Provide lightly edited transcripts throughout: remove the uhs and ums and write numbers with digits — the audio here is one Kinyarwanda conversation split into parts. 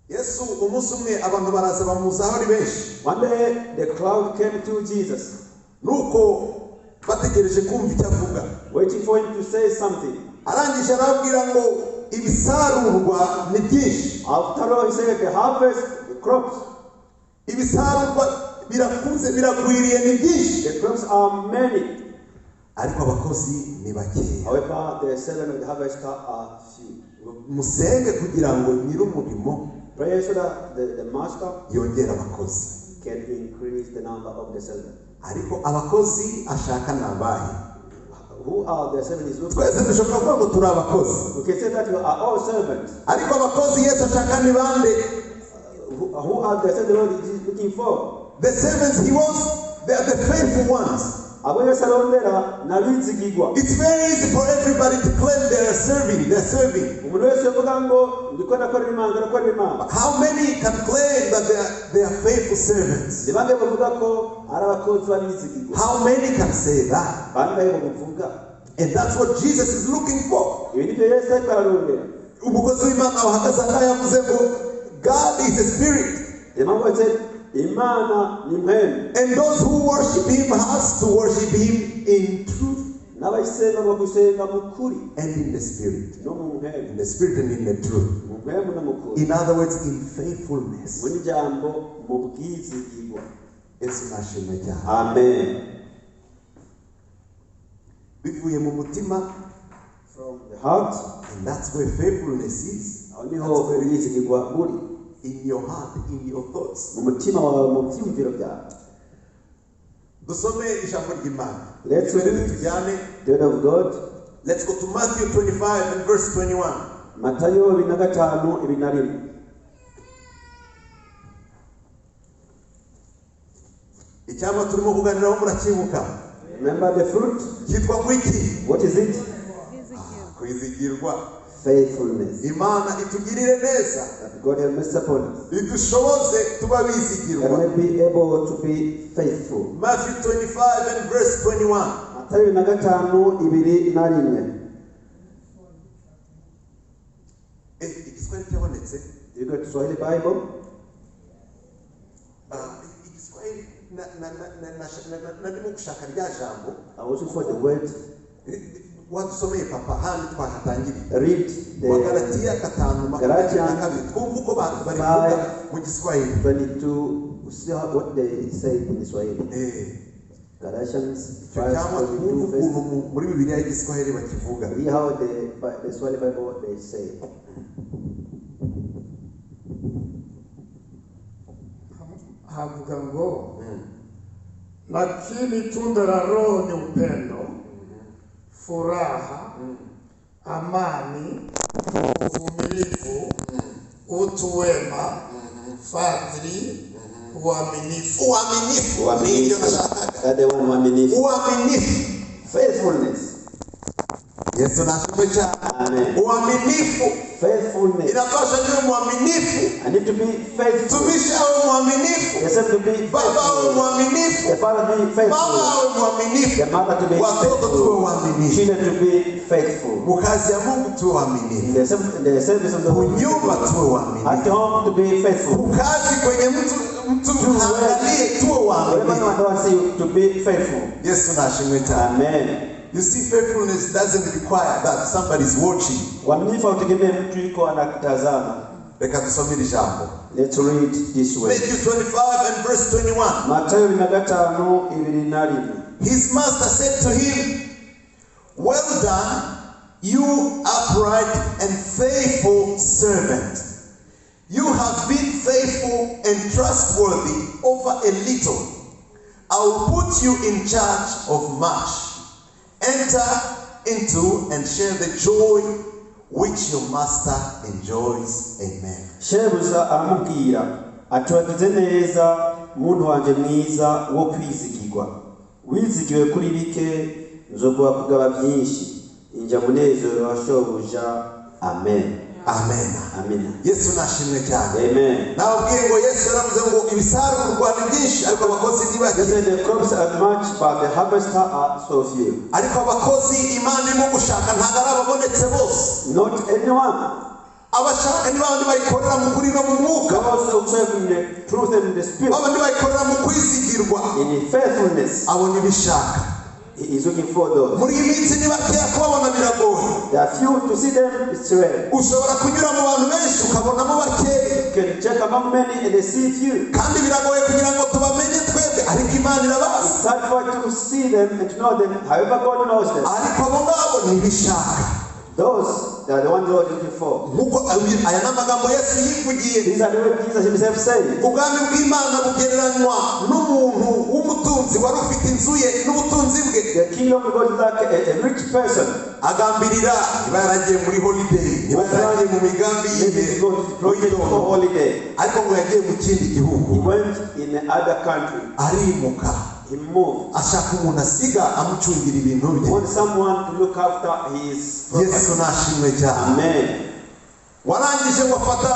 Yesu umunsi umwe abantu baraza bamuzaho ari benshi. One day the crowd came to Jesus, Nuko bategereje kumva icyo avuga. Waiting for him to say something. Arangije arababwira ngo ibisarurwa ni byinshi. After all, he said, the harvest, the crops, Ibisarurwa birakuze biragwiriye ni byinshi. The crops are many. Ariko abakozi ni bakeya. However, the servant of the harvester are few. Musenge kugira ngo nyir'umurimo Pray so that the master yongere abakozi. Can increase the number of the servants. Ariko abakozi ashaka ni abahe? Who are the servants he's looking Twese dushobora kuvuga ngo turi abakozi. We can say that we are all servants. Ariko abakozi Yesu ashaka ni bande? Who are the servants the Lord is looking for? The servants he wants, they are the faithful ones. Abo Yesu arondera ni abizigirwa. It's very easy for everybody to claim they are serving, they're serving. Umuntu wese yavuga ngo ndiko ndakorera Imana, ndakorera Imana. But how many can claim that they are faithful servants? Ni bangahe bavuga ko ari abakozi b'abizigirwa? How many can say that? Bangahe babivuga? And that's what Jesus is looking for. Ibi nibyo Yesu ariko ararondera. Umukozi w'Imana wahagaze aha yavuze ngo God is a spirit. Niyo mpamvu yavuze Imana ni mpwemu. And those who worship him has to worship him in truth N'abayisenga bagomba gusenga mu kuri and in the spirit. No mu mpwemu. In the spirit and in the truth. Mu mpwemu no mu kuri. In other words, in faithfulness. Mu ijambo mu bwizigirwa. Yesu nashimwe cyane. Amen. Bivuye mu mutima. From the heart. And that's where faithfulness is. Aho niho ubwizigirwa buri. In your heart, in your thoughts. Mu mutima wawe, mu byiyumviro byawe. Dusome ijambo ry'Imana. Let's read. Tujyane. The word of God. Let's go to Matthew 25 and verse 21. Matayo 25:21. Icyamwa turimo kuganiraho murakibuka? Remember the fruit? Cyitwa ngwiki? What is it? Kwizigirwa. Faithfulness. Imana itugirire neza. That God have mercy upon us. Idushoboze tuba That bizigirwa. we be able to be faithful. Matthew 25 and verse 21. Matayo 25:21. Eh, igiswahili cyabonetse? You got Swahili Bible? Ah, igiswahili narimo gushaka rya jambo. I was looking for the word. Wadusomeye papa handi twahatangiriye. Read the Wagalatiya 5:22 twumve uko barivuga mu giswahili. 22. See what they say in Swahili. Eh, Galatians icyo 5 cyangwa twumve 22 ukuntu verse. muri Bibiliya y'igiswahili bakivuga. Read how the Swahili Bible they say. Havuga ngo lakini tunda la Roho ni upendo, furaha, amani, uvumilivu, utu wema, fadhili, uaminifu. Uaminifu nibyo nashakaga. That the one, uaminifu. Uaminifu. Faithfulness. Yesu nashimwe cyane. Amen. Uaminifu. Faithfulness. Inapasha niwe mwaminifu. I need to be faithful. Mtumishi awe mwaminifu. They said to be Baba awe faithful. mwaminifu. The father to be faithful. Mama awe mwaminifu. The mother to be Watoto tuwe faithful. waaminifu. Children to be faithful. Mu kazi ya Mungu tuwe In waaminifu. the service of the Lord. Kunyumba tuwe waaminifu. At home to be faithful. Kukazi kwenye mtu mtu angalie tuwe Wherever waaminifu. no one see you, to be faithful. Yesu nashimwe cyane. Amen. You see, faithfulness doesn't require that somebody's watching. Uaminifu hautegemee mtu yuko anakutazama. Reka dusome iri jambo. Let's read this way. Matthew 25 and verse 21. Matayo 25:21. His master said to him, "Well done, you upright and faithful servant. You have been faithful and trustworthy over a little. I will put you in charge of much. Enter into and share the joy which your master enjoys." Amen. Shebuja aramubwira ati wagize neza muntu wanjye mwiza wo kwizigirwa wizigiwe kuri bike nzoguha kugaba byinshi injira munezero wa shobuja. Amen. Amen. Amen. Yesu nashimwe cyane. Amen. Nababwiye ngo Yesu yaravuze ngo ibisarurwa ni byinshi ariko abakozi ni bake. They said the crops are much, but the harvester are so few. Ariko abakozi Imana irimo gushaka ntabwo ari ababonetse bose. Not anyone. Abashaka ni babandi bayikorera mu kuri no mu mwuka. Those who serve in the truth and in the spirit, Babandi bayikorera mu kwizigirwa. In faithfulness. Abo nibishaka. He is looking for those. Muri iyi minsi ni bakeya, kubabona biragoye. There are few to see them, it's rare. Ushobora kunyura mu bantu benshi ukabonamo bakeya. You can check among many and they see few. Kandi biragoye kugira ngo tubamenye twebwe, ariko Imana irabazi. It's hard for us to see them and to know them. However, God knows them. Ariko abo ngabo ntibishaka. Those, they are the ones God is looking for. Nk'uko aya ni amagambo Yesu yivugiye. These are the way Jesus himself said. Ubwami bw'Imana bugereranywa n'umuntu w'umutunzi wari ufite inzu ye n'ubutunzi bwe. The kingdom of God is like a rich person. Agambirira, niba yaragiye muri holiday, niba yaragiye mu migambi Maybe yihe, he go to project for holiday. ariko ngo yagiye mu kindi gihugu. He went in another country. Arimuka. He moved. Ashaka umuntu asiga amucungira ibintu He bye. wants someone to look after his property. Yesu nashimwe cyane. Amen. Warangije ngo afata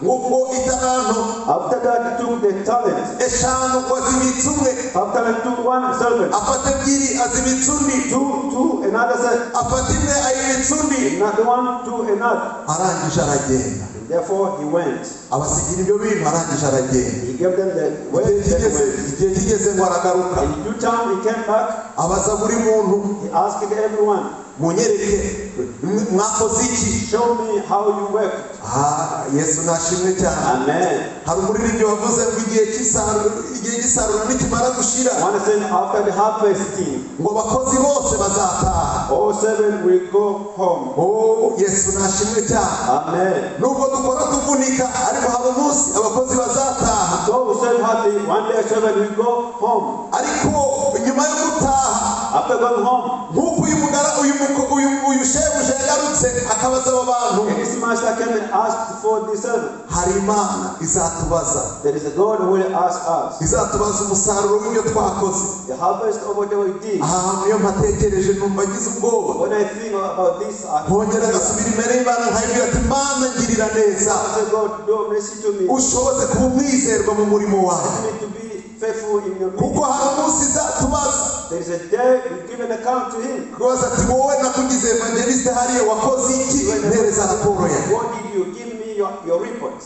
ngo italanto After that, he took the talent. 5 ngo azibitse umwe. After that, he took one servant. Afata 2 azibitse undi. Two to another servant. Afata 1 ayibitse undi. Another one to another. Arangije aragenda. And therefore, he went. Abasigira ibyo bintu, arangije aragenda. He gave them the Igihe wealth and kigeze, went. igihe kigeze ngo aragaruka. In due time, he came back. Abaza buri muntu. He asked everyone, Munyereke mwakoze iki. "Show me how you worked." Ah, Yesu nashimwe cyane. Amen. Hari umuririmbyi wavuze ngo igihe cy'isarura, igihe cy'isarura nikimara gushira, One said, after the harvesting, ngo abakozi bose bazataha. all seven will go home. Oh, Yesu nashimwe cyane. Amen. Nubwo dukora tuvunika, ariko hari umunsi abakozi bazataha. Those who serve hardly, one day seven will go home. Ariko nyuma yo gutaha, After going home, nk'uko uyu mugara uyu muko- uyu uyu shebuja yagarutse akabaza aba bantu, and this master came and asked for the servant. Hari Imana izatubaza. There is a God who will ask us Izatubaza umusaruro w'ibyo twakoze. The harvest of whatever we did. Aha hantu iyo mpatekereje numva ngize ubwoba. When I think about this, I Nkongera ngasubira imbere y'Imana nkayibwira ati: "Mana, ngirira neza, say, "God, do mercy to me. ushoboze kuba umwizerwa mu murimo wawe." Help me to be faithful in your Kuko ministry. hari umunsi izatubaza. There is a day we give an account to Him. Kubaza ati: "Wowe nakugize évangéliste hariya, wakoze iki? Mpereza raporo yawe." What did you give me your report?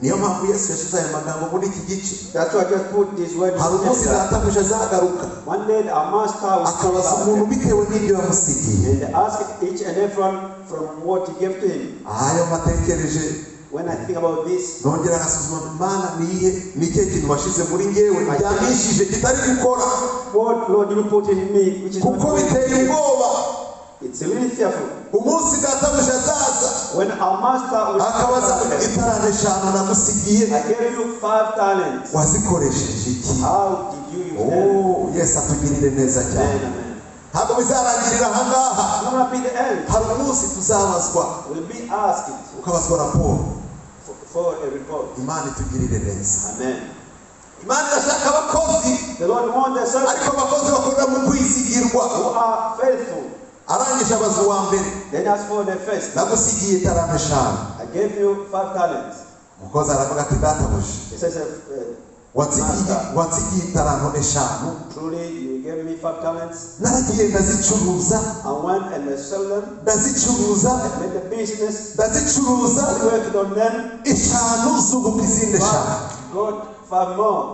Niyo mpamvu Yesu yashyize aya magambo muri iki gice. That's why I just put this word. Hari umunsi databuja azagaruka, One day our master will come akabaza umuntu back bitewe n'ibyo yamusigiye. And ask each and everyone from what he gave to him. Ayo mpatekereje, When I think about this, nongera ngasuzuma: Imana, niyihe, ni ikihe kintu washyize muri ngewe byamishije kitari gukora? What, Lord, you put in me, which is not Kuko working? Biteye ubwoba. It's really fearful. Umunsi databuja azaza, When our master will akabaza: come back, "Italanto 5 nagusigiye, I gave you 5 talents. wazikoresheje iki?" How did you use them? Oh, Yesu atugirire neza cyane. Amen, amen. Ntabwo bizarangirira ahangaha. It's not gonna be the end. Hari umunsi tuzabazwa. We'll be asked Ukabazwa raporo. for a report. Imana itugirire neza. Amen. Imana irashaka abakozi, The Lord wants the servants ariko abakozi bakorera mu kwizigirwa. Who are faithful. Arangije abaza uwa mbere. Then ask for the first. "Nagusigiye italanto 5." I gave you 5 talents. Umukozi aravuga ati: "Databuja, He says, wansigiye wansigiye italanto 5, "Truly you gave me 5 talents. Naragiye ndazicuruza, I went and I sold them. ndazicuruza, I made the business. ndazicuruza, I worked on them. 5 zunguka izindi 5." But got 5 more.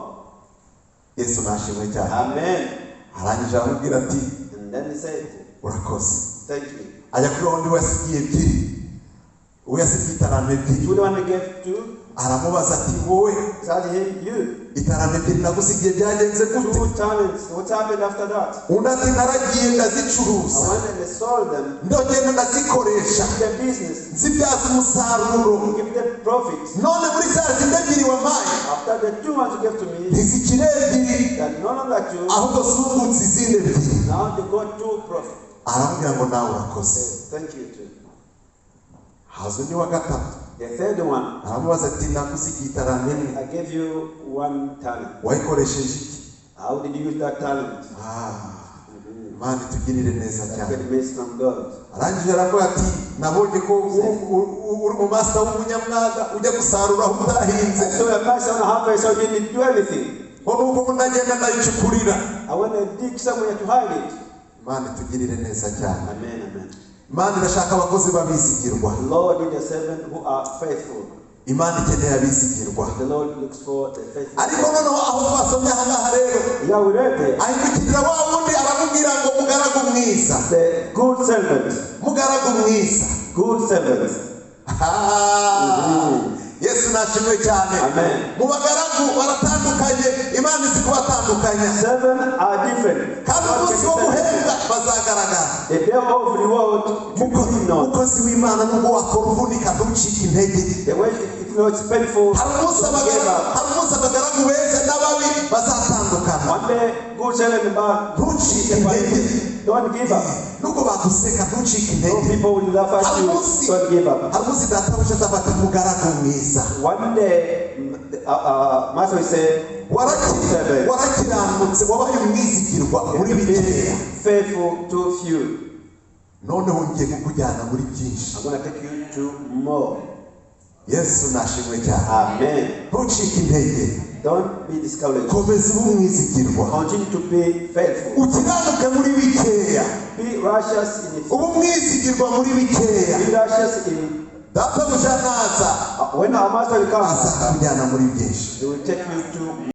Yesu nashimwe cyane. Amen. Arangije aramubwira ati: And then he said, "Urakoze." "Thank you." Ajya kuri wundi wasigiye 2, uwo yasigiye italanto 2. To the one who gave 2, Aramubaza ati: "Wowe, he said to him, "You, italanto 2 nagusigiye byagenze gute?" 2 talents. What happened after that?" Undi ati: "Naragiye I ndazicuruza, went and I sold them. ndogenda ndazikoresha, The business. nzibyaza umusaruro. Give the profit. None muri za zindi 2 wampaye, After the 2 ones you gave to me, ntizikiri 2, they are no longer 2. ahubwo zungutse izindi 2." Now they got 2 profit. Aramubwira ngo: "Nawe urakoze." "Thank you too." Haza undi wa gatatu. The third one, Aramubaza ati: "Nagusigiye italanto 1, I gave you 1 talent. wayikoresheje iki?" How did you use that talent? Ah, Imana itugirire neza That's cyane. the mercy from God. Arangije aravuga ati: "Nabonye ko uri mu master w'umunyamwaga, ujya gusarura aho utahinze." So a master on a harvest, so didn't do anything. Ngo nuko ndagenda ndayicukurira. I went and dig somewhere to hide it. Imana itugirire neza cyane. Amen, amen. Imana irashaka abakozi b'abizigirwa. The Lord needs a servant who are faithful. Imana ikeneye abizigirwa. The Lord looks for the faithful. Ariko noneho aho twasomye aha ngaha rero, Yeah, we read there. ahindukirira wa wundi aramubwira ngo mugaragu mwiza. The good servant. Mugaragu mwiza. Good servant. Ah, Yesu nashimwe cyane. Amen. Mu bagaragu baratandukanye, Imana izi kubatandukanya. Servants are different. Kandi umunsi wo guhembwa bazagaragara. The day of reward to be known. Umukozi w'Imana, nubwo wakora uvunika, ntucike intege. The way it it's painful. Hari umunsi Don't give abagaragu up. hari umunsi abagaragu beza n'ababi bazatandukana. One day, good servant and bad. Ntucike intege. Don't give up. Nubwo baguseka, ntucike No intege. people will laugh at Hari you. umunsi Don't give up. hari umunsi databuja azafata umugaragu mwiza. One day, Master will say, Waraki- warakiranutse, wabaye umwizigirwa muri bikeya. Be faithful to few. Noneho ngiye kukujyana muri byinshi. I'm going to take you to more. Yesu nashimwe cyane. Amen. Ntucike intege. Don't be discouraged. Komeza ube umwizigirwa. Continue to be faithful. Ukiranuke muri bikeya. Be righteous in it. Ube umwizigirwa muri bikeya. Be righteous in. Databuja naza, When our master will come, azakujyana muri byinshi. he will take you to